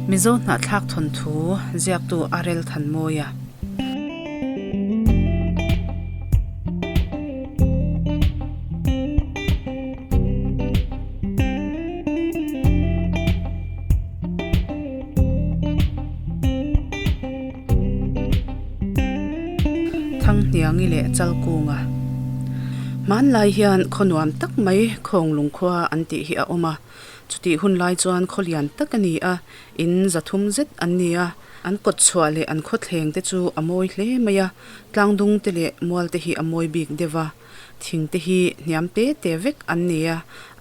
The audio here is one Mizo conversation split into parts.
Mizo hnahthlak thawnthu ziaktu Arel Thanmawia. Thanghniangi leh Chalkunga. Hmanlai hian khaw nuam tak mai Khawnglung khua an tih hi a awm a. Chutih hun lai chuan khaw lian tak a ni a, in za thum zet an ni a. An kawt chhuah leh an khawthleng te chu a mawi hle mai a, tlangdung te leh mual te hi a mawi bik deuh a. Thing te hi hniam te te vek an ni a,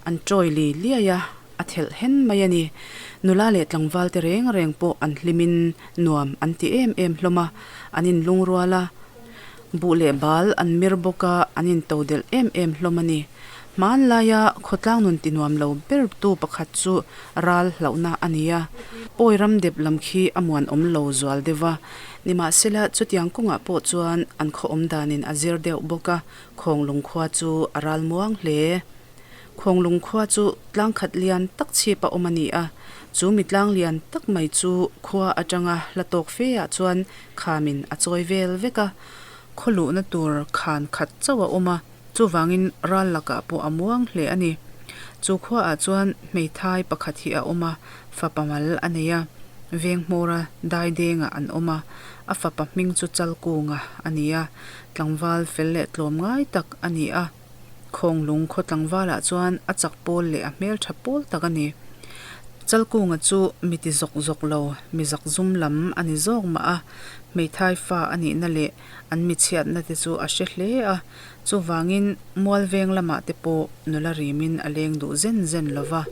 an tawi li liai a, a thelh hen mai a ni. Nula leh tlangval te reng reng pawh an hlimin nuam an ti em em hlawm a, an inlungrual a, buh leh bal an mir bawk a, an intodelh em em hlawm a ni. Hmanlaia khawtlang nun ti nuam lo ber tu pakhat chu ral hlauhna a ni a, pawi ram dep lam khi a muanawm lo zual deuh a. Nimahsela chutiang kawngah pawh chuan an khaw awm danin a zir deuh bawk a, Khawnglung khua chu a ral muang hle. Khawnglung khua chu tlang khat lian tak chhip a awm a ni a, chu mi tlang lian tak mai chu khua atanga hla tawk fe ah chuan khamin a chawi vel vek a, khaw luhna tur khan khat chauh a awm a, chuvangin ral lakah pawh a muang hle a ni. Chu khuaah chuan hmeithai pakhat hi a awm a, fapa mal a nei a, veng hmawra daidengah an awm a, a fapa hming chu Chalkunga a ni a, tlangval fel leh tlawm ngai tak a ni a. Khawnglung khaw tlangvalah chuan a chak pawl leh a hmeltha pawl tak a ni. Chalkunga chu mi ti zawk zawk lo, mi zak zum lam a ni zawk mah a, hmeithai fa a nihna leh an mi chhiatna te chu a hre hle a, chuvangin Mualveng lamah te pawh nula rimin a leng duh zen zen lo va.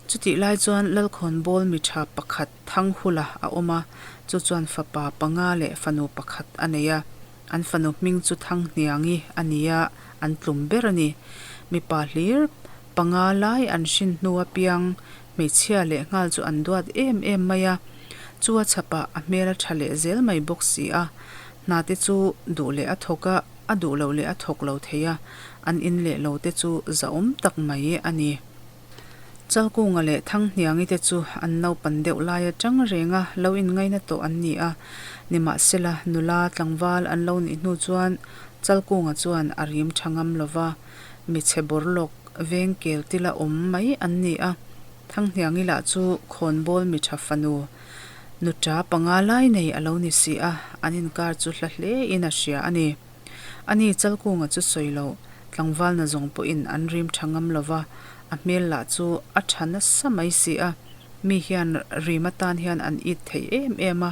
Chutih lai chuan Lalkhawnbawl mi tha pakhat Thanghula a awm a, chu chuan fapa panga leh fanu pakhat a nei a. An fanu hming chu Thanghniangi a ni a, an tlum ber a ni. Mipa hlir panga lai an hrin hnu apiang hmeichhia leh nghal chu an duat em em mai a, chu a chhapah a hmel a tha leh zel mai bawk si a. Hna te chu duh leh a thawk a, a duh loh leh a thawk lo thei a, an in leh lo te chu zahawm tak mai a ni. Chalkunga leh Thanghniangi te chu an naupan deuh lai atang reng a lo inngaina tawh an ni a, nimahsela nula tlangval an lo nih hnu chuan Chalkunga chuan a rim tha ngam lo va, mi chhe bawr lawk veng kel tila awm mai an ni a, Thanghniangi lah chu khawnbawl mi tha fanu nuta panga lai nei a lo ni si a, an inkar chu hla hle in a hria a ni. Ani Chalkunga chu sawi loh, tlangval na zawng pawhin an rim tha ngam lo va, a hmel lah chu a tha nasa mai si a, mi hian rim atan hian an it thei em em a,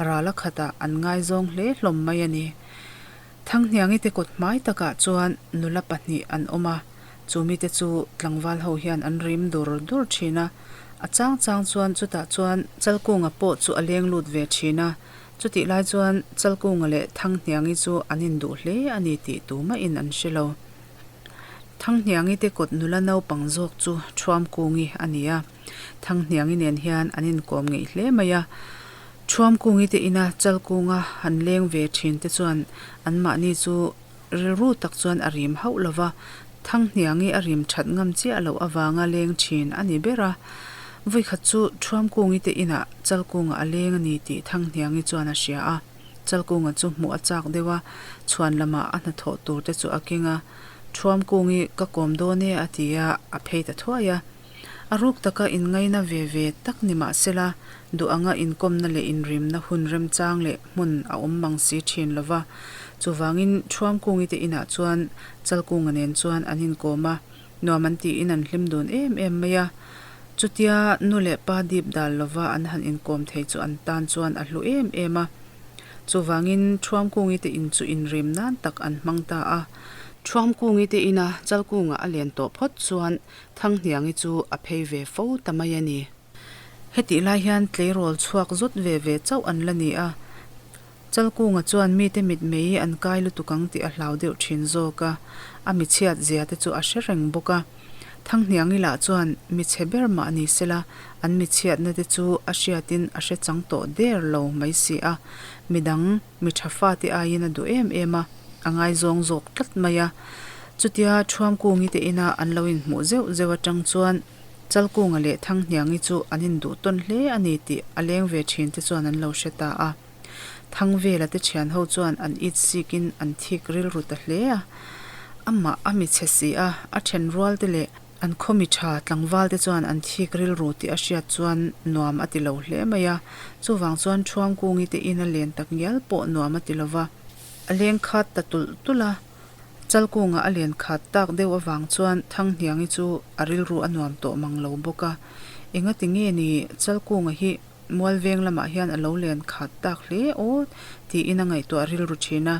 ral a khatah an ngaizawng hle hlawm mai a ni. Thanghniangi te kawt hmai takah chuan nula pahnih an awm a, chu mite chu tlangval ho hian an rim dur dur thin a, a chang chang chuan chutah chuan Chalkunga pawh chu a leng lut ve thin a, Chutih lai chuan Chalkunga leh Thanghniangi chu an induh hle a ni tih tumahin an hre lo. Thanghniangi te kawt nula naupang zawk chu Thuamkungi a ni a, Thanghniangi nen hian an inkawm ngeih hle mai a. Thuamkungi te ina Chalkunga han leng ve thin te chuan anmahni chu rilru tak chuan a rim hauh lo va, Thanghniangi a rim that ngam chiah loh avanga leng thin a ni ber a. Vawikhat chu Thuamkungi te inah Chalkunga a leng a ni tih Thanghniangi chuan a hria a. Chalkunga chu hmuh a chak deuh a, chhuan lamah a hnathawh tur te chu a keng a. Thuamkungi ka kawm dawn e a ti a, a phei ta thuai a. A ruk taka inngaina ve ve tak ni mah sela, duh anga inkawmna leh inrimna hun remchang leh hmun a awm mang si thin lo va. Chuvangin Thuamkungi te inah chuan Chalkunga nen chuan an inkawm a, nuam an tiin an hlim dun em em mai a. Chutia nu leh pa dip dal lova an han inkawm thei chu an tan chuan a hlu em em a. Chuvangin Thuamkungi te in chu inrim nan tak an hmang ta a. Thuamkungi te ina Chalkunga a len tawh phawt chuan Thanghniangi chu a phei ve fo ta mai a ni. Hetih lai hian tleirawl chhuak zawt ve ve chauh an la ni a, Chalkunga chuan mite mitmei an kai lutuk ang tih a hlau deuh thin zawk a, a michhiat zia te chu a hre reng bawk a. Thanghniangi lah chuan michhe ber mah ni sela an michhiatna te chu a hriatin a hre chang tawh der lo mai si a, midang mi tha fate aiin a duh em em a, a ngaizawng zawk tlat mai a. Chutia Thuamkungi te ina an lo inhmuh zeuh zeuh atang chuan. Chalkunga leh Thanghniangi chu an induh tawn hle a ni tih a leng ve thin te chuan an lo hre ta a. Thangvela te thian ho chuan an it sikin an thik rilru ta hle a. Amah a mi chhe si a, a then rual te leh an khaw mi tha tlangval te chuan an thik rilru tih a hriat chuan nuam a ti lo hle mai a. Chuvang chuan Thuamkungi te in a len tak ngial pawh nuam a ti lo va. A leng khat ta tulh tulh a. Chalkunga a len khat tak deuh avang chuan Thanghniangi chu a rilru a nuam tawh mang lo bawk a. Engati nge ni Chalkunga hi Mualveng lamah hian a lo len khat tak hle aw tiin a ngaihtuah rilru thin a.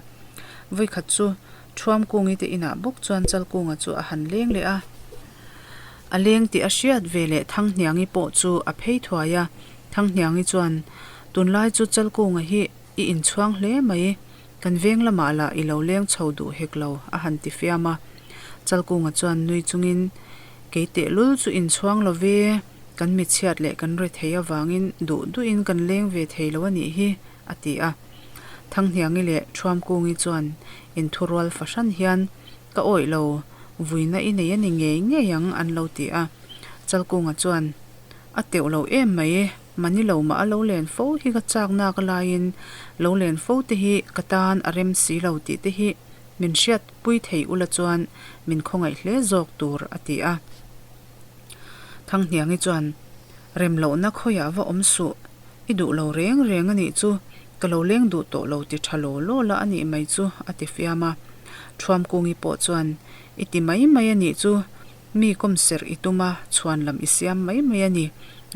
Vawikhat chu Thuamkungi te inah bawk chuan Chalkunga chu a han leng leh a. A leng tih a hriat ve leh Thanghniangi pawh chu a phei thuai a. Thanghniangi chuan, Tunlai chu Chalkunga hi i inchhuang hle mai. Kan veng lamah lah i lo leng chho duh hek lo, a han ti fiam a. Chalkunga chuan nui chungin, Kei tehlul chu inchhuang lo ve, kan michhiat leh kan rethei avangin duh duhin kan leng ve thei lo a nih hi, a ti a. Thanghniangi leh Thuamkungi chuan inthurual fahran hian, Ka awih lo, vuina i nei a ni ngei ngei ang, an lo ti a. Chalkunga chuan, A teuh lo em mai, Mani lo mah a lo len fo hi ka chak nak laiin lo len fo te hi ka tan a rem si lo tih te hi min hriat pui thei ula chuan min khawngaih hle zawk tur a ti a. Thanghniangi chuan rem lohna khawiah va awm suh, i duh lo reng reng a nih chu, ka lo leng duh tawh lo ti tha law law la a nih mai chu a ti fiam a. Thuamkungi pawh chuan i ti mai mai a nih chu, Mi kawm serh i tum a, chhuan lam i siam mai mai a ni.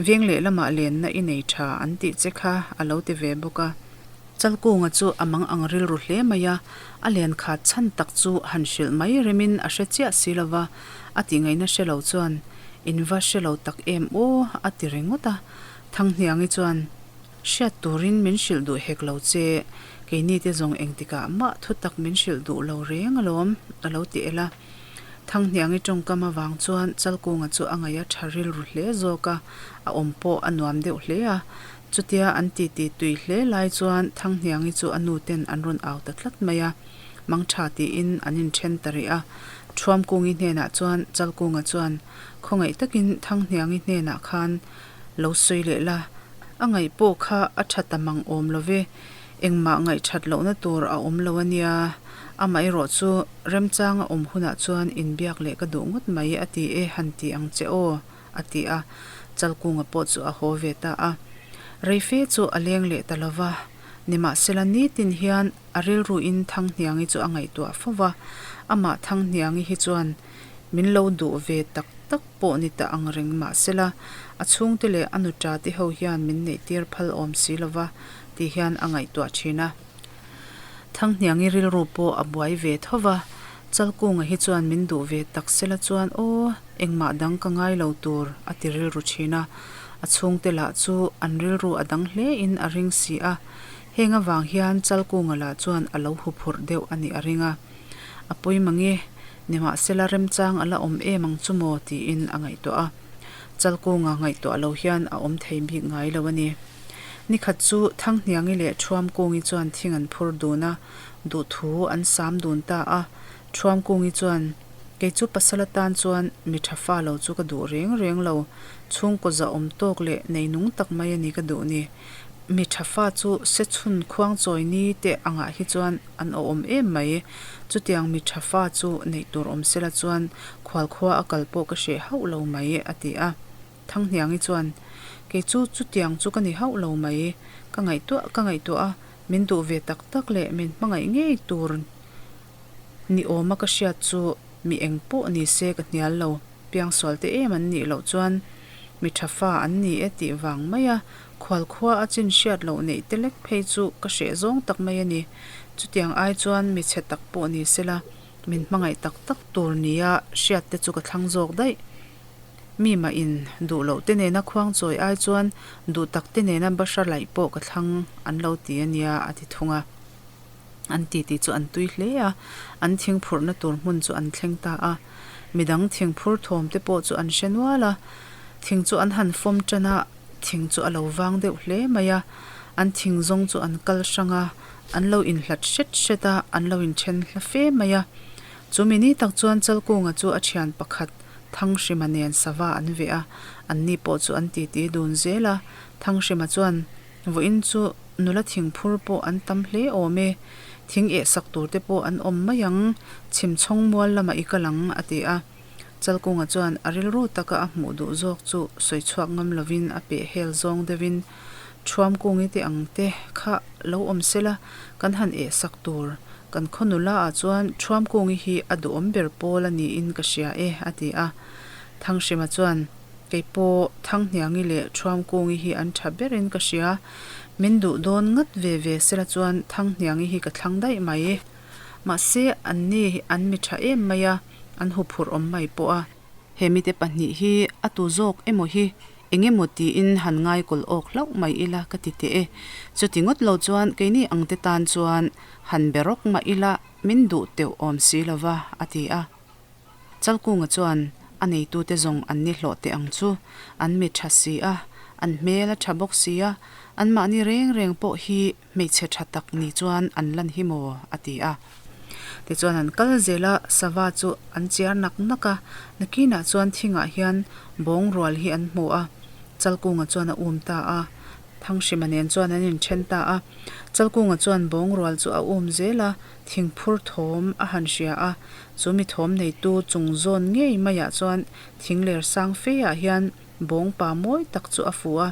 Veng leh lamah lenna i nei tha an tih che kha a lo ti ve bawk a. Chalkunga chu a mang ang rilru hle mai a, a len khat chhan tak chu han hrilh mai remin a hre chiah si lo va, a tih ngaihna hre lo chuan, In va hre lo tak em aw a ti ringawt a. Thanghniangi chuan, Hriat turin min hrilh duh hek lo che, keini te zawng engtikah mah thutak min hrilh duh lo reng alawm a lo ti el a. Thanghniangi tawngkam avang chuan Chalkunga chu a ngaih a tha rilru hle zawk a, a awm pawh a nuam deuh hle a. Chutia an titi tui hle lai chuan Thanghniangi chu a nu ten an rawn au ta tlat mai a, Mangtha tiin an inthen ta rih a. Thuamkungi hnenah chuan Chalkunga chuan khawngaih takin Thanghniangi hnenah khan lo sawi leh la, a ngaih pawh kha a tha ta mang awm lo ve, engmah ngaihthat lohna tur a awm lo a nia, amaherawh chu remchanga awm hunah chuan inbiak leh ka duh ngawt mai a ti e han ti ang che aw a ti a, Chalkunga pawh chu a haw ve ta a. Reife chu a leng leh ta lo va, nimahsela nitin hian a rilruin Thanghniangi chu a ngaihtuah fo va, amah Thanghniangi hi chuan min lo duh ve tak tak pawh ni ta ang reng mahsela a chhungte leh a nuṭa te ho hian min neihtir phal awm si lo va tih hian a ngaihtuah thin a. Thanghniangi rilru pawh a buai ve tho va, Chalkunga hi chuan min duh ve tak sela chuan aw engmah dang ka ngai lo tur a ti rilru thin a, a chhungte lah chu an rilru a dang hle in a ring si a, heng avang hian Chalkunga lah chuan a lo huphurh deuh a nih a ring a. A pawi mange, nimahsela remchang a la awm em ang chu maw tiin a ngaihtuah a. Chalkunga ngaihtuah lo hian a awm thei bik ngai lo a ni. Nikhat chu Thanghniangi leh Thuamkungi chuan thing an phur dun a, duhthu an sam dun ta a. Thuamkungi chuan, Kei chu pasal atan chuan mi tha fa lo chu ka duh reng reng lo, chhungkaw zahawm tawk leh neinung tak mai a ni ka duh ni. Mi tha fa chu se chhun khuang chawi ni te angah hi chuan an awhawm em mai. Chutiang mi tha fa chu neih tur awm sela chuan khualkhua a kal pawh ka hreh hauh lo mai, a ti a. Thanghniangi chuan, Kei chu chutiang chu ka ni hauh lo mai. Ka ngaihtuah ka ngaihtuah a, min duh ve tak tak leh min hmangaih ngei tur ni awma ka hriat chu mi eng pawh ni se ka hnial lo. Piangsual te em an nih loh chuan mi tha fa an ni e tih vang mai a, khualkhua a chin hriat loh neih te lek phei chu ka hreh zawng tak mai a ni. Chutiang ai chuan mi chhe tak pawh ni sela min hmangaih tak tak tur nia hriat te chu ka thlang zawk daih. Mi mah in duh loh te nena khuang chawi ai chuan duh tak te nena bahra laih pawh ka thlang an lo ti a nia a ti thung a. An titi chu an tui hle a, an thing phurhna tur hmun chu an thleng ta a. Midang thing phur thawm te pawh chu an hre nual a, thing chu an han fawm tan a, thing chu a lo vang deuh hle mai a. An thing zawng chu an kal hrang a, an lo inhlat hret hret a, an lo inthen hla fe mai a. Chu mi ni tak chuan Chalkunga chu a thian pakhat. Thanghrima nen sava an veh a, anni pawh chu an titi dun zel a. Thanghrima chuan, Vawiin chu nula thingphur pawh an tam hle awm e, thing eh sak tur te pawh an awm mai ang, chhimchhawng mual lamah i kal ang, a ti a. Chalkunga chuan a rilru taka a hmuh duh zawk chu sawi chhuak ngam lovin a peh hel zawng deuhin, Thuamkungi te ang te kha lo awm sela kan han eh sak tur, kan khaw nula ah chuan Thuamkungi hi a duhawm ber pawl a niin ka hria e, a ti a. Thanghrima chuan, Kei pawh Thanghniangi leh Thuamkungi hi an tha berin ka hria, min duh dawn ngat ve ve sela chuan Thanghniangi hi ka thlang daih mai. Mahse anni an mi tha em mai a, an huphurh awm mai pawh a. He mite pahnih hi a tu zawk emaw hi eng emaw tiin han ngaikawl awk hlauh mai ila ka ti teh e. Chuti ngawt lo chuan keini ang te tan chuan han be rawk mah ila min duh teuh awm si lo va, a ti a. Chalkunga chuan a neitute zawng an ni hlawh teh ang chu, an mi tha si a, an hmel a tha bawk si a, anmahni reng reng pawh hi Hmeichhe tha tak ni chuan an lan hi maw? a ti a. Tichuan an kal zel a, sava chu an chiar nak nak a, nakinah chuan thingah hian bawng rual hi an hmu a, Chalkunga chuan a um ta a, Thanghrima nen chuan an inthen ta a. Chalkunga chuan bawng rual chu a um zel a, thingphur thawm a han hria a, chu mi thawm neitu chung zawn ngei maiah chuan thingler sang feah hian Bawng pa mawi tak chu a fuh a,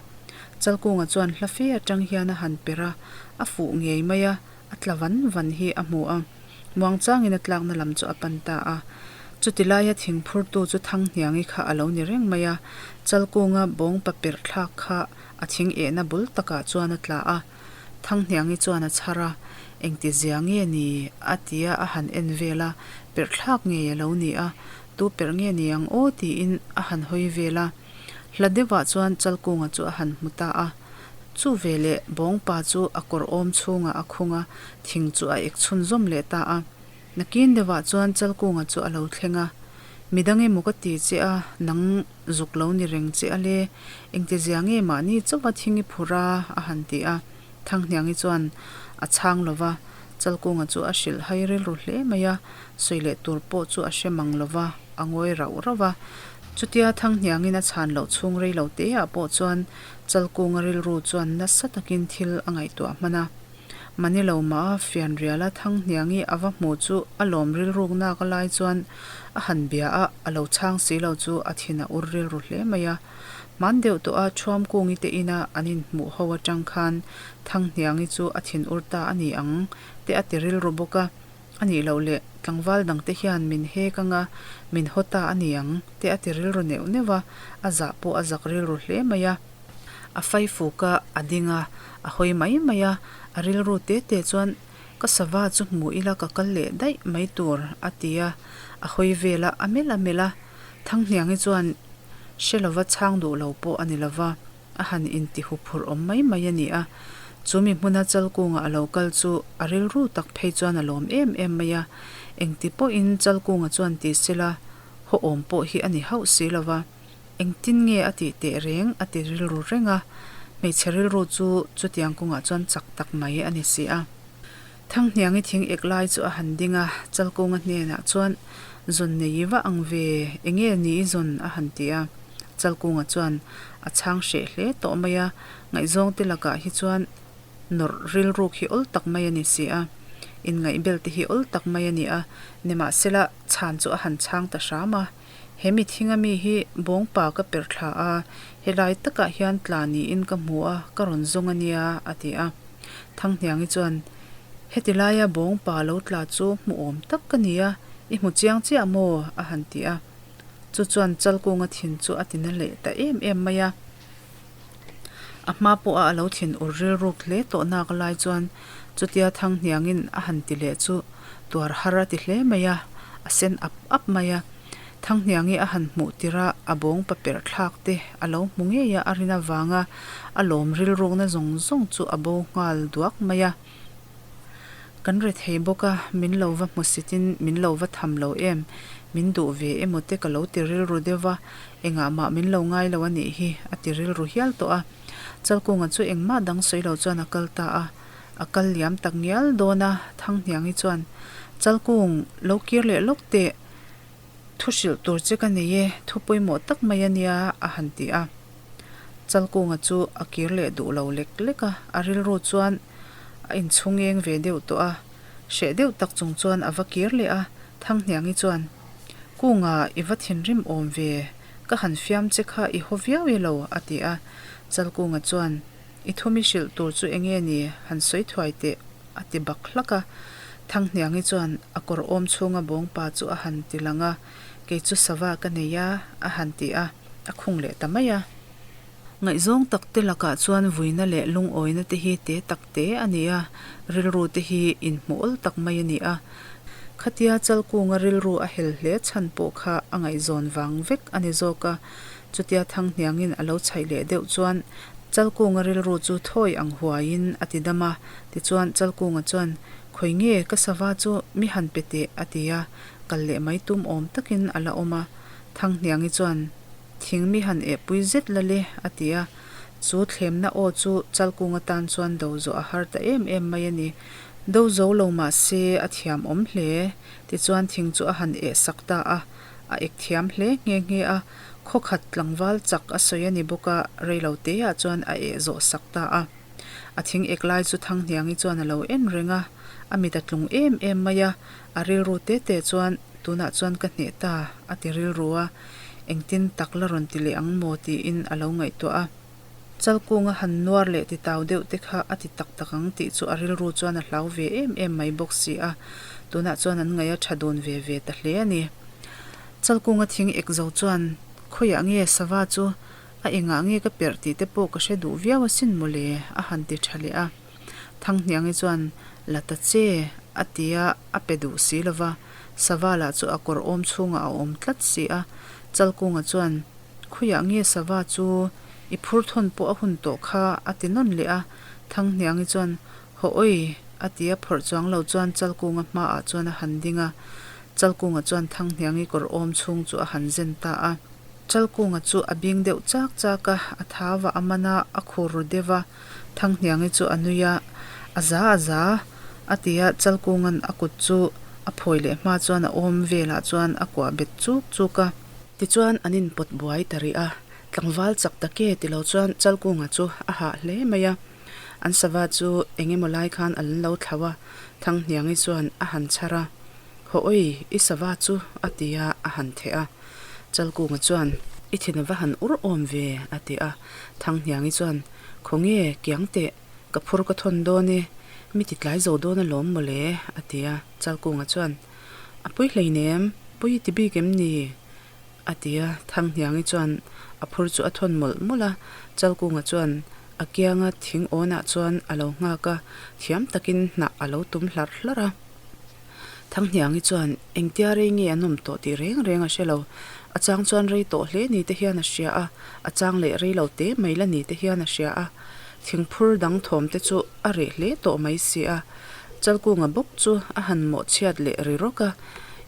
Chalkunga chuan hla fe atang hian a han per a, a fuh ngei mai a, a tla van van hi a hmu a. Muangchangin a tlakna lam chu a pan ta a. Chuti laia thingphurtu chu Thanghniangi kha a lo ni reng mai a, Chalkunga bawng pa perh thlak kha a thing ehna bul takah chuan a tla a. Thanghniangi chuan a chhar a, Engti zia nge ni? a ti a, a han en vel a, perh thlak ngei a lo ni a, Tu perh nge ni ang aw tiin a han hawi vel a. Hla deuhah chuan Chalkunga chu a han hmu ta a. Chu veleh Bawngpa chu a kawr awm chhungah a khung a, thing chu a ek chhunzawm leh ta a. Nakin deuhah chuan Chalkunga chu a lo thleng a. Midang emaw ka ti che a, nang zuk lo ni reng che a le, engtizia nge mahni chauha thing i phur a? a han ti a. Thanghniangi chuan a chhang lo va, Chalkunga chu a hrilh hai rilru hle mai a. Sawi leh tur pawh chu a hre mang lo va, a ngawi rauh rauh va. Chutia Thanghniangin a chhan loh chhung rei lo te ah pawh chuan Chalkunga rilru chuan nasa takin thil a ngaihtuah hman a. Mani lo mah a fianriala Thanghniangi a va hmu chu a lawm rilruk nak a lai chuan a han bia a, a lo chhang si lo chu a thin a ur rilru hle mai a. Hman deuh tawh a Thuamkungi te ina an inhmuh ho atang khan Thanghniangi chu a thin ur ta a ni ang te a ti rilru bawk a. A nih loh leh, tlangval dangte hian min hek anga min haw ta a ni ang, te a ti rilru neuh neuh a, a zah pawh a zak rilru hle mai a. A faifuk a, a ding a, a hawi mai mai a, a rilru te te chuan, Ka sava chu hmu ila ka kal leh daih mai tur, a ti a, a hawi vel a, a melh a melh a. Thanghniangi chuan hre lova chhang duh lo pawh a ni lova. A han inti huphurh awm mai mai a ni a, chu mi hmuna Chalkunga a lo kal chu a rilru tak phei chuan a lawm em em mai a, engti pawhin Chalkunga chuan ti sela haw awm pawh hi a ni hauh si lo va, engtin nge a tih teh reng a ti rilru reng a, hmeichhe rilru chu chutiang kawngah chuan chak tak mai a ni si a. Thanghniangi thing ek lai chu a han ding a, Chalkunga hnenah chuan, Zawn nei i va ang ve, enge ni i zawn? a han ti a. Chalkunga chuan a chhang hreh hle tawh mai a, ngaihzawng te lakah hi chuan nawrh rilruk hi awl tak mai a ni si a, inngaihbel te hi awl tak mai a ni a, nimahsela chhan chu a han chhang ta hram a. He mi thinga mi hi bawngpa ka perh thla a, helai takah hian tla niin ka hmu a, ka rawn zawng a nia, a ti a. Thanghniangi chuan, Heti laia bawngpa lo tla chu hmuhawm tak ka ni a, i hmu chiang chiah maw? a han ti a. Chu chuan Chalkunga thin chu a tina leh ta em em mai a. A hma pawha a lo thin ur rilruk hle tawh nak lai chuan chutia Thanghniangin a han ti leh chu tuar har a ti hle mai a, a sen ap ap mai a. Thanghniangi a han hmuh tirh a, a bawng pa perh thlak te a lo hmu ngei a, a rin avanga a lawm rilrukna zawng zawng chu a bo nghal duak mai a. Kan re thei bawk a, min lo va hmusitin min lo va tham lo em, min duh ve emaw te ka lo ti rilru deuh va, engah mah min lo ngai lo a nih hi, a ti rilru hial tawh a. Chalkunga chu engmah dang sawi lo chuan a kal ta a, a kal liam tak ngial dawn a, Thanghniangi chuan, Chalkung, lo kir leh lawk teh. Thu hrilh tur che ka nei e, thu pawimawh tak mai a nia, a han ti a. Chalkunga chu a kir leh duh lo lek lek a, a rilru chuan a inchhungeng ve deuh tawh a. Hreh deuh tak chung chuan a va kir leh a, Thanghniangi chuan, Kunga, i va thinrim awm ve, ka han fiam che kha i haw viau e lo, a ti a. Chalkunga chuan, I thumi hrilh tur chu enge ni, han sawi thuai teh, a ti bak hlak a. Thanghniangi chuan a kawr awm chhunga bawngpa chu a han ti lang a, Kei chu sava ka nei a, a han ti a, a khung leh ta mai a. Ngaihzawng tak te lakah chuan vuina leh lungawina te hi te tak te a ni a, rilru te hi inhmuh awl tak mai a ni a. Khatia Chalkunga rilru a hel hle chhan pawh kha a ngaihzawn vang vek a ni zawk a, chutia Thanghniangin a lo chhaih leh deuh chuan Chalkunga rilru chu thawi ang huaiin a ti dam a, tichuan Chalkunga chuan, Khawi nge ka sava chu mi han pe teh a ti a, kal leh mai tum awm takin a la awm a. Thanghniangi chuan, Thing mi han ehpui zet la le, a ti a. Chu thlemna aw chu Chalkunga tan chuan do zawh a har ta em em mai a ni. Do zo lo mah se a thiam awm hle. Tichuan thing chu a han eh sak ta a, a ek thiam hle nghe nghe a. Khaw khat tlangval chak a sawi a ni bawk a, reilo teah chuan a eh zawh sak ta a. A thing ek lai chu Thanghniangi chuan a lo en reng a, a mit a tlung em em mai a, a rilru te te chuan tunah chuan ka hneh ta a ti rilru a, engtin tak la rawn ti leh ang maw tiin a lo ngaihtuah a. Chalkunga han nuar leh ti tau deuh te kha a ti tak tak ang tih chu a rilru chuan a hlau ve em em mai bawk si a, tunah chuan an ngaih a tha dun ve ve ta hle a ni. Chalkunga thing ek zo chuan khawiah nge sava chu a engah nge ka perh tih te pawh ka hre duh viau asin mawle a han ti tha leh a. Thanghniangi chuan la ta che a ti a, a pe duh si lo va, sava lah chu a kawr awm chhungah a awm tlat si a. Chalkunga chuan Khawiah nge sava chu i phur thawn pawh a hun tawh kha a ti nawn leh a. Thanghniangi chuan Haw awi a ti a, phawrh chuang lo chuan Chalkunga hmaah chuan a han ding a. Chalkunga chuan Thanghniangi kawr awm chhung chu a han zen ta a. Chalkunga chu a bing deuh chak chak a, a thau a, a man a, a khur ru deuh a. Thanghniangi chu a nui a, A za a za, a ti a, Chalkunga'n a kut chu a phawi leh hma chuan a awm velah chuan a kuah bet chuk chuk a. Tichuan an inpawt buai ta rih a, tlangval chak tak e ti lo chuan Chalkunga chu a hah hle mai a. An sava chu eng emaw lai khan an lo thlauh a, Thanghniangi chuan a han chhar a, Haw awi, i sava chu, a ti a, a han theh a. Chalkunga chuan, I thin a va han ur awm ve, a ti a. Thanghniangi chuan, Khawnge, kiang teh, ka phur ka thawn dawn e, mi ti tlai zo dawn alawm mawle, a ti a. Chalkunga chuan, A pui hleinem, pui i ti bik em ni? a ti a. Thanghniangi chuan a phur chu a thawn mawlh mawlh a. Chalkunga chuan a kianga thing awnah chuan a lo nghak a, thiam takin hnah a lo tum hlarh hlarh a. Thanghniangi chuan engtia rei nge an awm tawh tih reng reng a hre lo. A chang chuan rei tawh hle ni te hian a hria a, a chang leh rei lo te mai la ni te hian a hria a. Thingphur dang thawm te chu a reh hle tawh mai si a. Chalkunga bawk chu a han mawh chhiat leh ri rawk a,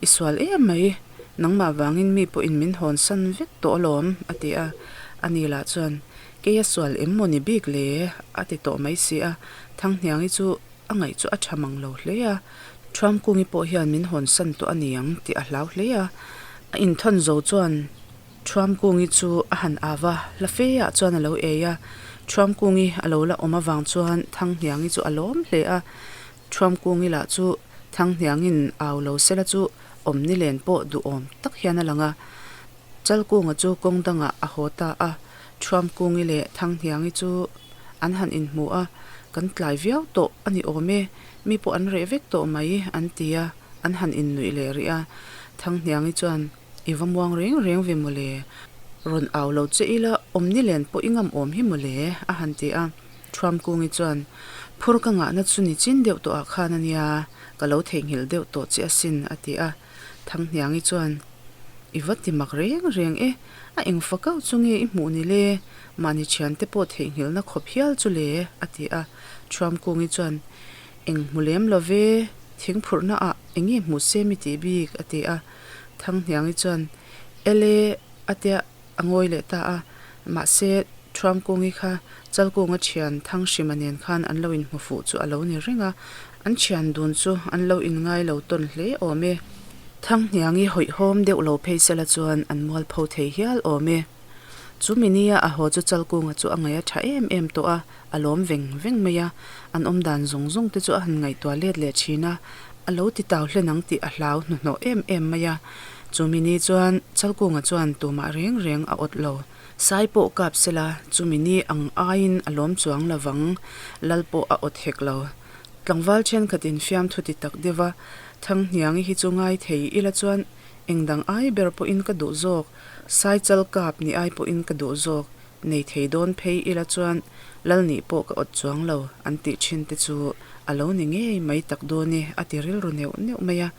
I sual em mai, nangmah vangin mi pawhin min hawn san vek tawh alawm, a ti a. Ani lah chuan, Kei a sual em maw ni bik le? a ti tawh mai si a. Thanghniangi chu A ngaih chu a tha mang lo hle a, Thuamkungi pawh hian min hawn san tawh a ni ang tih a hlau hle a. A inthawn zo chuan Thuamkungi chu a han av a, hla fe ah chuan a lo ei a. Thuamkungi a lo la awm avang chuan Thanghniangi chu a lawm hle a. Thuamkungi lah chu Thanghniangin au lo sela chu awm nilen pawh duhawm tak hian a lang a. Chalkunga chu kawng dangah a haw ta a, Thuamkungi leh Thanghniangi chu an han inhmu a, Kan tlai viau tawh a ni awm e, mi pawh an reh vek tawh mai, an ti a, an han innuih leh rih a. Thanghniangi chuan, I va muang reng reng ve mawle, rawn au lo che ila awm ni len pawh i ngam awm hi mawle, a han ti a. Thuamkungi chuan, Phur ka ngahna chu ni chin deuh tawhah khan a nia, ka lo theihnghilh deuh tawh che asin, a ti a. Thanghniangi chuan, I va ti mak reng reng e, a eng fa kau chu nge i hmuh ni le? Mahni thiante pawh theihnghilhna khawp hial chu le, a ti a. Thuamkungi chuan, Eng hmu lem lo ve, thing phurhna ah eng nge hmuh se mi tih bik, a ti a. Thanghniangi chuan, Ele, a tia a ngawi leh ta a. Mahse, Thuamkungi kha Chalkunga thian Thanghrima nen khan an lo inhmu fuh chu a lo ni reng a, an thian dun chu an lo inngai lo tawn hle awm e. Thanghniangi hawihhawm deuh lo phei sela chuan an mualpho thei hial awm e. Chu minia a haw chu Chalkunga chu a ngaih a tha em em tawh a, a lawm veng veng mai a. An awm dan zawng zawng te chu a han ngaihtuah let leh thin a, a lo ti tau hlen ang tih a hlau hnuhnawh em em mai a. Chu mini chuan Chalkunga chuan tumah reng reng a awt lo. Sai pawh kap sela, chumi ni ang aiin a lawm chuang lovang, lal pawh a awt hek lo. Tlangval thenkhatin fiamthu ti tak deuh a, Thanghniangi hi chu ngai thei ila chuan eng dang ai ber pawhin ka duh zawk, sai chal kap ni ai pawhin ka duh zawk, nei thei dawn phei ila chuan lal nih pawh ka awt chuang lo an tih thin te chu a lo ni ngei mai tak dawn e a ti rilru neuh neuh mai a.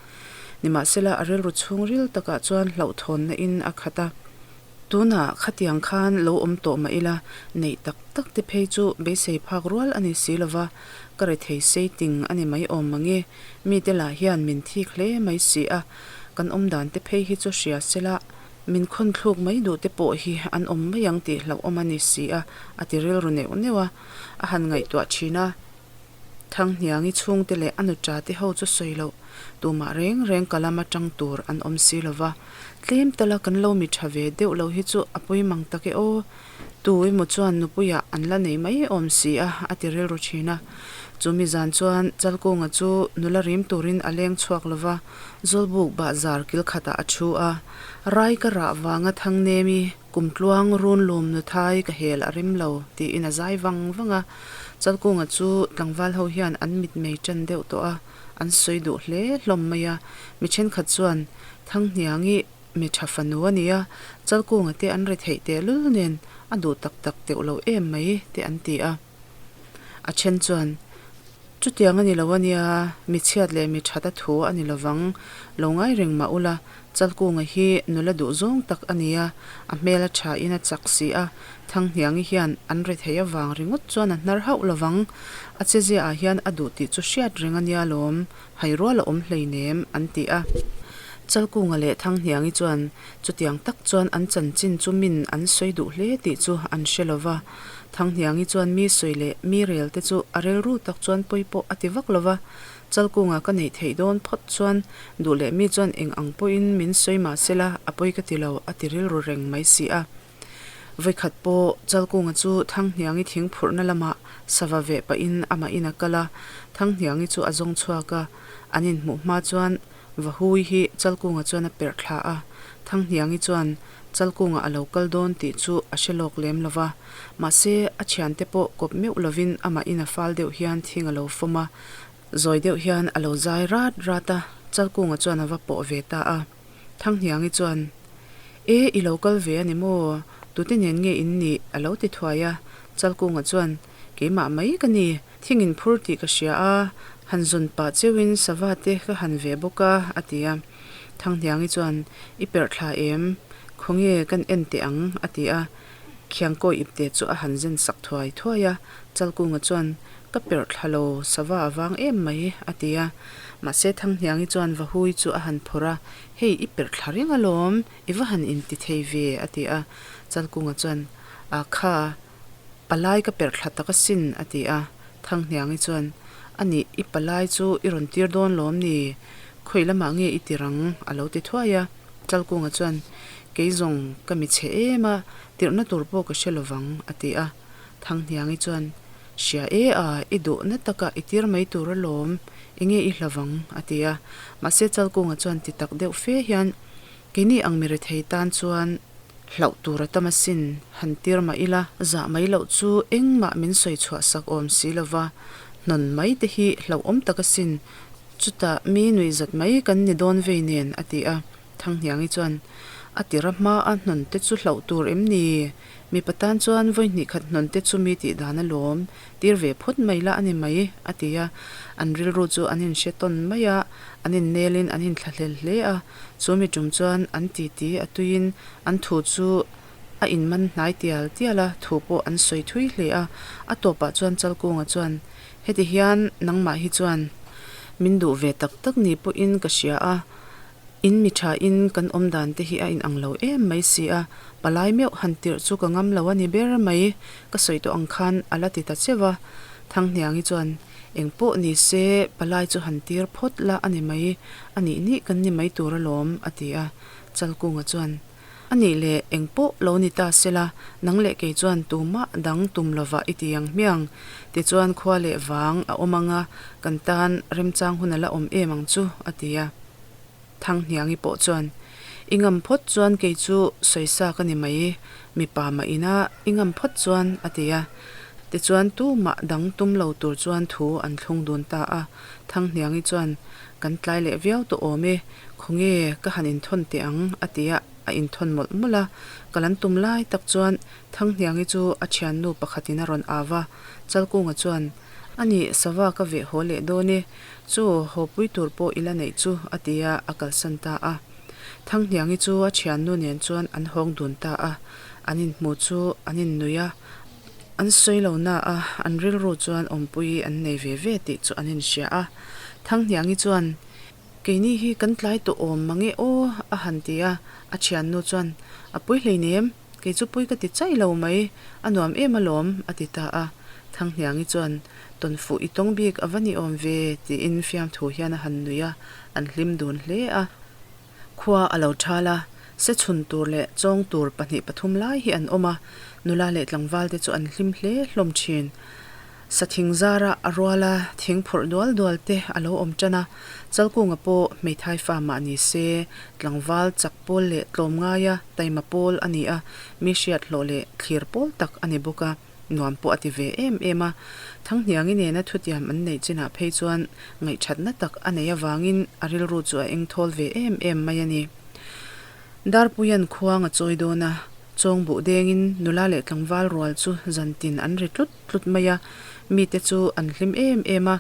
Nimahsela a rilru chhungril takah chuan hlauhthawnna in a khat a. Tunah khatiang khan lo awm tawh mah ila, neih tak tak te phei chu beisei phak rual a ni si lova, ka rethei sei ting a ni mai awm mang e, mite lah hian min thik hle mai si a, kan awm dan te phei hi chu hria sela, min khawnthluk mai duh te pawh hi an awm mai ang tih hlauhawm a ni si a, a ti rilru neuh neuh a, a han ngaihtuah thin a. Thanghniangi chhungte leh a nuṭa te ho chu sawi loh, tumah reng reng ka lama ṭang tur an awm si lo va, tlem tala kan lo mi ṭha ve deuh lo hi chu a pawi mang tak e aw, tu emaw chuan nupuiah an la nei mai awm si a, a ti rilru ṭhin a. Chumi zan chuan Chalkunga chu nula rim turin a leng chhuak lo va, Zawlbuk bahzar kil khatah a ṭhu a, Rai ka rah vanga Thangnemi, Kumtluang runlum nuthai ka hel a rem lo, tiin a zai vang vang a. Chalkunga chu tlangval ho hian an mitmei ṭan deuh tawh a, an sawi duh hle hlawm mai a. Mi ṭhenkhat chuan, Thanghniangi mi ṭha fanu a nia, Chalkunga te an retheih tehlul nen a duh tak tak teuh lo em mai, te an ti a. A ṭhen chuan, Chutiang a ni lo a nia, mi chhiat leh mi ṭhat a thu a ni lovang, lo ngai reng mah ula, Chalkunga hi nula duh zawng tak a nia, a hmel a ṭha in a chak si a, Thanghniangi hian an rethei avang ringawt chuan a hnar hauh lovang, a chezia ah hian a duh tih chu hriat reng a nia lawm, hai rual a awm hleinem, an ti a. Chalkunga leh Thanghniangi chuan chutiang tak chuan an chanchin chu min an sawi duh hle tih chu an hre lova, Thanghniangi chuan mi sawi leh mi rel te chu a rilru tak chuan pawi pawh a ti vak lo va, Chalkunga ka neih theih dawn phawt chuan duh leh mi chuan eng ang pawhin min sawi mah sela a pawi ka ti lo a ti rilru reng mai si a. Vawikhat pawh Chalkunga chu Thanghniangi thing phurhna lamah sava veh pahin amahin a kal a, Thanghniangi chu a zawng chhuak a, an inhmuh hma chuan Vahui hi Chalkunga chuan a perh thla a, Thanghniangi chuan Chalkunga a lo kal dawn tih chu a hre lawk lem lo va. Mahse, a thiante pawh kawp meuh lovin amah in a fal deuh hian thing a lo fawm a, zawi deuh hian a lo zai rat rat a, Chalkunga chuan a va pawh ve ta a. Thanghniangi chuan, E, i lo kal ve a ni maw? Tute nen nge in nih? a lo ti thuai a. Chalkunga chuan, Keimah mai ka ni. Thing in phur tih ka hria a, han zawn pah cheuhin sava te ka han ve bawk a, a ti a. Thanghniangi chuan, I perh thla em? Khawnge kan en teh ang? a ti a. Khiangkawi ipte chu a han zen sak thuai thuai a. Chalkunga chuan, Ka perh thla lo, sava a vang em mai, a ti a. Mahse Thanghniangi chuan Vahui chu a han phawrh a, Hei, i perh thla reng alawm, i va han inti thei ve, a ti a. Chalkunga chuan, A kha, Palai ka perh thla tak asin, a ti a. Thanghniangi chuan, A nih, i palai chu i rawn tir dawn lawm ni? Khawi lamah nge i tir ang? a lo ti thuai a. Chalkunga chuan, Kei zawng ka mi chhe em a, tirhna tur pawh ka hre lovang, a ti a. Thanghniangi chuan, Hria e a, i duhna takah i tir mai tur alawm, enge i hlavang? a ti a. Mahse Chalkunga chuan ti tak deuh fe hian, Keini ang mi rethei tan chuan Hlauh tur a tam asin, han tir mah ila, zah mai loh chu engmah min sawi chhuah sak awm si lo va, hnawn mai te hi hlauhawm tak asin, chutah mi nuih zat mai kan ni dawn vei nen, a ti a. Thanghniangi chuan, A tira hmaa hnawn te chu hlauh tur em ni? Mipa tan chuan vawi hnih khat hnawn te chu mi tih dan alawm, tir ve phawt mai la a ni mai, a ti a. An rilru chu an inhre tawn mai a, an innelin an inthlahlel hle a. Chu mi tum chuan an titi a tuiin an thu chu a inman hnai tial tial a, thu pawh an sawi thui hle a. A tawpah chuan Chalkunga chuan, Heti hian nangmah hi chuan min duh ve tak tak ni pawhin ka hria a, in mi thain kan awm dan te hi a inang lo em mai si a, palai meuh han tirh chu ka ngam lo a ni ber mai, ka sawi tawh ang khan a la ti ta cheu a. Thanghniangi chuan. Eng pawh ni se, palai chu han tir phawt la a ni mai, a nih nih kan ni mai tur alawm, a ti a. Chalkunga chuan, A nih leh, eng pawh lo ni ta sela, nang leh kei chuan tumah dang tum lovah i ti ang hmiang. Tichuan khua leh vang a awm ang a, kan tan remchang hun a la awm em ang chu, a ti a. Thanghniangi pawh chuan, I ngam phawt chuan kei chu sawisa ka ni mai, mipa mah ina i ngam phawt chuan, a ti a. Tichuan tumah dang tum lo tur chuan thu an thlung dun ta a. Thanghniangi chuan, Kan tlai leh viau tawh awm e, khawnge ka han inthawn teh ang, a ti a, a inthawn mawlh mawlh a. Ka lan tum lai tak chuan Thanghniangi chu a thiannu pakhatin a rawn au a. Chalkunga chuan, A nih, sava ka veh haw leh dawn e, chu haw pui tur pawh i la neih chu, a ti a, a kalsan ta a. Thanghniangi chu a thiannu nen chuan an hawng dun ta a, an inhmu chu an innuih a, an sawi lo na a, an rilru chuan awmpui an nei ve ve tih chu an inhria a. Thanghniangi chuan, Keini hi kan tlai tawh awm mang e aw, a han ti a, a thiannu chuan, A pui hleinem. Kei chu pui ka ti chaih lo mai, a nuam em alawm, a ti ta a. Thanghniangi chuan, Tawnfuh i tawng bik a va ni awm ve, tiin fiamthu hian a han nui a, an hlim dun hle a. Khua a lo thal a, se chhun tur leh chawng tur pahnih pathum lai hi an awm a, nula leh tlangval te chu an hlim hle hlawm thin. Sa thing zara a ruala thing phurh dual dual te a lo awm tan a, Chalkunga pawh hmeithai fa mah ni se, tlangval chak pawl leh tlawmngaia taima pawl a ni a, mi hriat hlawh leh thlir pawl tak a ni bawk a, nuam pawh a ti ve em em a. Thanghniangi nena thutiam an neih chinah phei chuan ngaihthatna tak a neih avangin a rilru chu a engthawl ve em em mai a ni. Darpuia'n khuang a chawi dawn a, chawngbuh dengin nula leh tlangval rual chu zantin an ri tlut tlut mai a, mite chu an hlim em em a.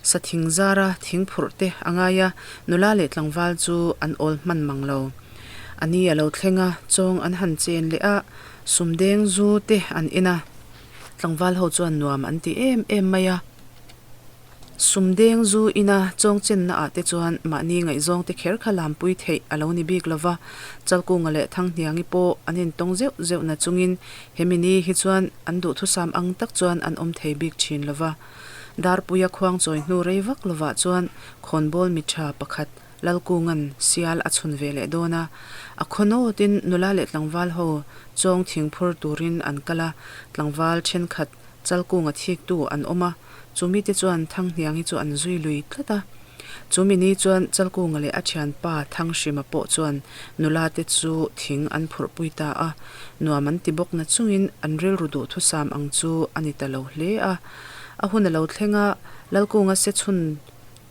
Sa thing zara thing phurh te a ngai a, nula leh tlangval chu an awl hman mang lo. A ni a lo thleng a, chawng an han chen leh a, sumdeng zu te an en a, tlangval ho chuan nuam an ti em em mai a. Sumdeng zu ina chawngchenna ah te chuan mahni ngaihzawng te kher kha lampui theih a lo ni bik lova, Chalkunga leh Thanghniangi pawh an intawng zeuh zeuh na chungin hemi ni hi chuan an duhthusam ang tak chuan an awm thei bik thin lova. Darpuia khuangchawi hnu rei vak lovah chuan khawnbawl mi tha pakhat Lalkunga'n sial a chhun ve leh dawn a, a khaw nawtin nula leh tlangval ho chawng thingphur turin an kal a, tlangval thenkhat Chalkunga thiktu an awm a, chu mite chuan Thanghniangi chu an zui lui tlat a. Chu mi ni chuan Chalkunga leh a thianpa Thanghrima pawh chuan nula te chu thing an phurhpui ta a, nuam an ti bawk na chungin an rilru duhthusam ang chu a ni ta lo hle a. A hun a lo thleng a, Lalkunga se chhun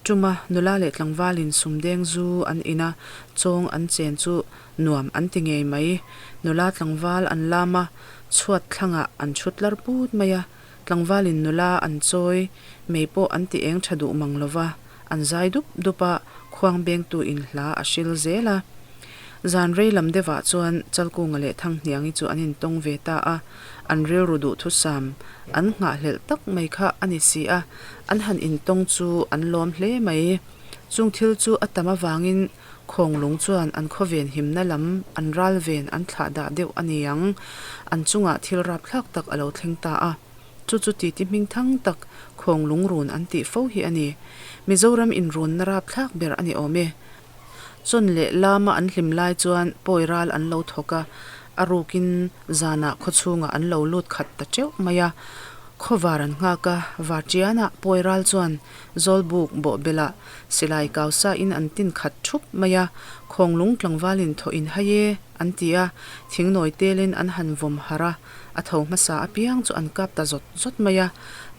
tuma nula leh tlangvalin sumdeng zu an in a, chawng an chen chu nuam an ti ngei mai. Nula tlangval an lam a, chhuat thlangah an chhut tlar put mai a, tlangvalin nula an chawi mei pawh an ti eng tha duh mang lo va, an zai dup dup a, khuang bengtu in hla a hril zel a. Zan rei lam deuhah chuan Chalkunga leh Thanghniangi chu an intawng ve ta a, an rilru duhthusam an nghahhlelh tak mai kha a ni si a, an han intawng chu an lawm hle mai. Chung thil chu a tam avangin Khawnglung chuan an khawven himna lam an ral ven an thlah dah deuh a ni ang. An chungah thil rapthlak tak a lo thleng ta a. Chu chu titi hming thang tak Khawnglung run an tih fo hi a ni. Mizoram inrunna rapthlak ber a ni awm e. Chawn leh lama an hlim lai chuan pawi ral an lo thawk a, a rukin zanah khawchhungah an lo lut khat ta teuh mai a. Khawvar an nghak a, Vartianah pawi ral chuan Zawlbuk bawhbelah silai kausa in an tin khat thup mai a, Khawnglung tlangvalin thaw in hai e an ti a, thingnawi telin an han vawm harh a, a tho hmasa apiang chu an kap ta zawt zawt mai a,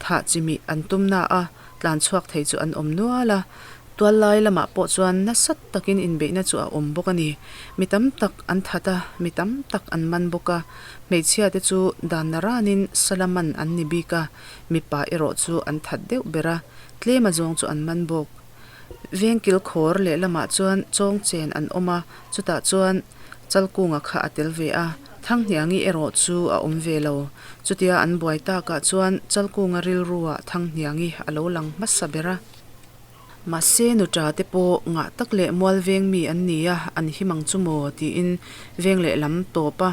thah chimih an tum na a, tlan chhuak thei chu an awm nual a, tual lai lamah pawh chuan nasa takin inbeihna chu a awm bawk a ni. Mi tam tak an that a, mi tam tak an man bawk a, hmeichhia te chu dan naranin sala man an ni bik a, Mipa erawh chu an that deuh ber a, tlem a zawng chu an man bawk. Veng kilkhawr lehlamah chuan chawng chen an awm a, chutah chuan Chalkunga kha a tel ve a, Thanghniangi erawh chu a awm ve lo. Chutia an buai takah chuan Chalkunga rilruah Thanghniangi a lo lang hmasa ber a. Mahse nuṭa te pawh ngah tak leh mual veng mi an ni a, an him ang chu maw? tiin veng lehlam tawp a.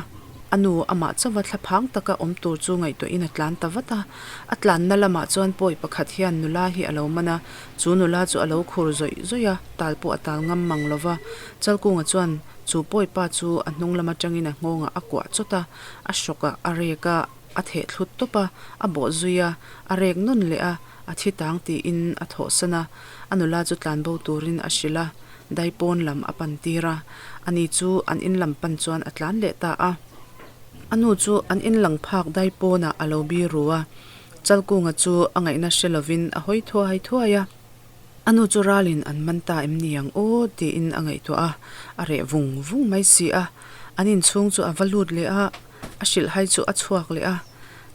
A nu amah chauha thlaphang taka awm tur chu ngaihtuahin a tlan ta vat a. A tlanna lamah chuan pawi pakhat hian nula hi a lo man a, chu nula chu a lo khur zawih zawih a, tal pawh a tal ngam mang lo va. Chalkunga chuan chu pawi pa chu a hnung lam atangin a nghawngah a kuah chawt a, a hrawkah a rek a, a theh thlut tawp a, a bawh zui a, a rek nawn leh a, a thi tang tiin a thawhsan a, a nula chu tlanbo turin a hrilh a. Daipawn lam a pan tir a, ani chu an in lam pan chuan a tlan leh ta a. A nu chu an in lang phak Daipawnah a lo bi ru a, Chalkunga chu a ngaihna hre lovin a hawi thuai thuai a. A nu chu ralin an man ta em ni ang aw tiin a ngaihtuah a, a reh vung vung mai si a. An inchhung chu a va lut leh a, a hrilhhai chu a chhuak leh a.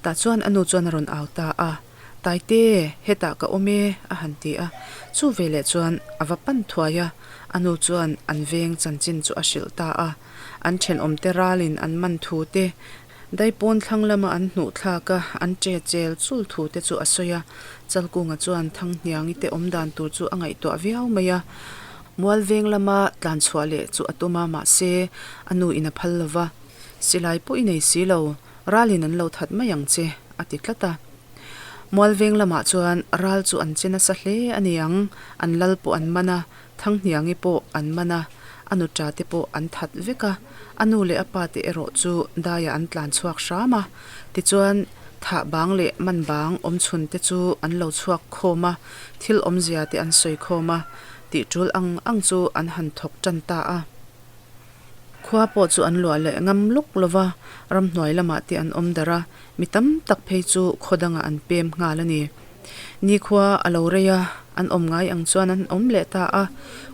Tah chuan a nu chuan a rawn au ta a. Taite, hetah ka awm e, a han ti a. Chu veleh chuan a va pan thuai a, a nu chuan an veng chanchin chu a hrilh ta a. An thenawmte ralin an man thu te, daipawn thlang lama an hnuh thlak a, an che chel chul thu te chu a sawi a. Chalkunga chuan Thanghniangi te awm dan tur chu a ngaihtuah viau mai a. Mual veng lama tlan chhuah leh chu a tum a, mahse a nu in a phal lo va. Silai pawh i nei si lo, ralin an lo that mai ang che, a ti tlat a. Mualveng lamah chuan ral chu an che nasa hle a ni ang, an lal pawh an man a, Thanghniangi pawh an man a, a nuṭa te pawh an that vek a, a nu leh a pa te erawh chu daiah an tlan chhuak hram a. Tichuan, thah bang leh man bang awm chhun te chu an lo chhuak khawm a, thil awmzia te an sawi khawm a, tih tul ang ang chu an han thawk tan ta a. Khua pawh chu an luah leh ngam lawk lo va, ramhnuai lamah te an awm darh a, mi tam tak phei chu khaw dangah an pem nghal a ni. Nikhua a lo rei a, an awm ngai ang chuan an awm leh ta a.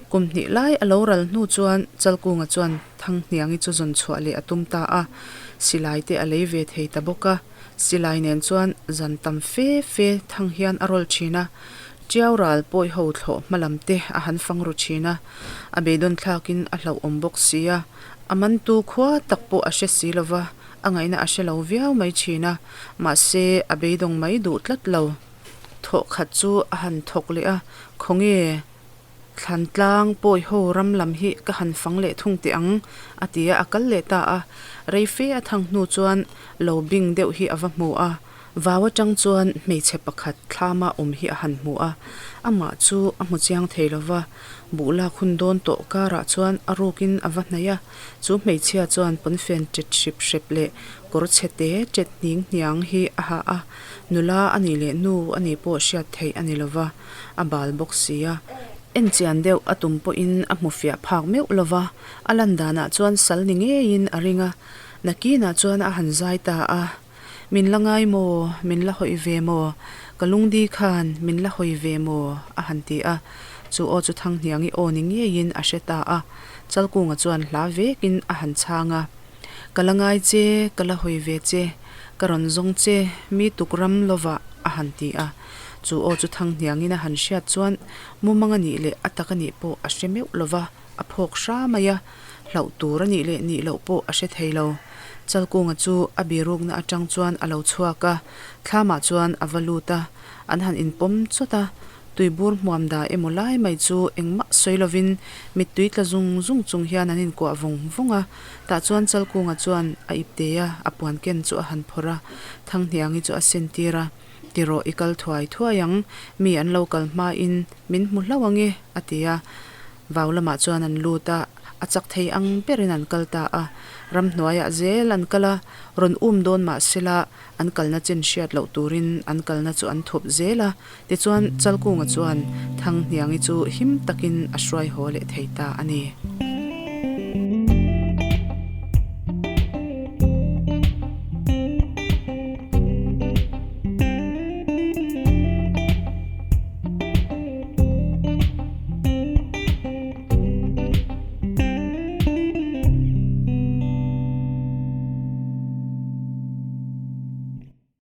Kum hnih lai a lo ral hnu chuan Chalkunga chuan Thanghniangi chu zawn chhuah leh a tum ta a, silai te a lei ve thei ta bawk a. Silai nen chuan zan tam fe fe thang hian a rawl thin a, Tiau ral pawi ho thlawh hma lam te a han fang ru thin a, a beidawn thlakin a hlauhawm bawk si a, a mantu khua tak pawh a hre si lova, a ngaihna a hre lo viau mai thin a, mahse a beidawng mai duh tlat lo. Thawh khat chu a han thawk leh a, Khawnge? Thlan tlang pawi ho ram lam hi ka han fang leh thung teh ang, a ti a, a kal leh ta a. Rei fe a thang hnu chuan lo bing deuh hi a va hmu a. Vau atang chuan hmeichhe pakhat thlama awm hi a han hmu a, amah chu a hmu chiang thei lo va. Buh lak hun dawn tawh karah chuan a rukin a va hnaih a, chu hmeichhia chuan pawnfen ṭet hrip hrep leh kawr chhe te ṭet hning hniang hi a ha a, nula a nih leh nu a nih pawh hriat theih a ni lo va. A bal bawk si a, en chian deuh a tum pawhin a hmu fiah phak meuh lo va, a lan danah chuan sal ni ngeiin a ring a, nakinah chuan a han zai ta a, Min la ngai maw, min la hawi ve maw, ka lungdi khan min la hawi ve maw? a han ti a, chu aw chu Thanghniangi aw ni ngeiin a hre ta a, Chalkunga chuan hla vekin a han chhang a, Ka la ngai che, ka la hawi ve che, ka rawn zawng che, mi tuk ram lovah a han ti a. Chu aw chu Thanghniangin a han hriat chuan mumang a nih leh a tak a nih pawh a hre meuh lo va, a phawk hra mai a, hlauh tur a nih leh nih loh pawh a hre thei lo. Chalkunga chu a birukna atang chuan a lo chhuak a, thlamah chuan a va lut a, an han inpawm chawt a, tuibur hmuam da emaw lai mai chu engmah sawi lovin mittui tla zung zung chung hian an inkuah vawng vawng a, tah chuan Chalkunga chuan a ipte a, a puan ken chu a han phawrh a, Thanghniangi chu a sentir a. Ti rawh i kal thuai thuai ang, mi an lo kal hmain min hmu hlauh ang e, a ti a. Vau lamah chuan an lut a, a chak thei ang berin an kal ta a. Ramhnuaiah zel an kal a, rawn um dawn mah sela an kalna chin hriat loh turin an kalna chu an thup zel a. Tichuan Chalkunga chuan Thanghniangi chu him takin a hruai haw leh thei ta a ni.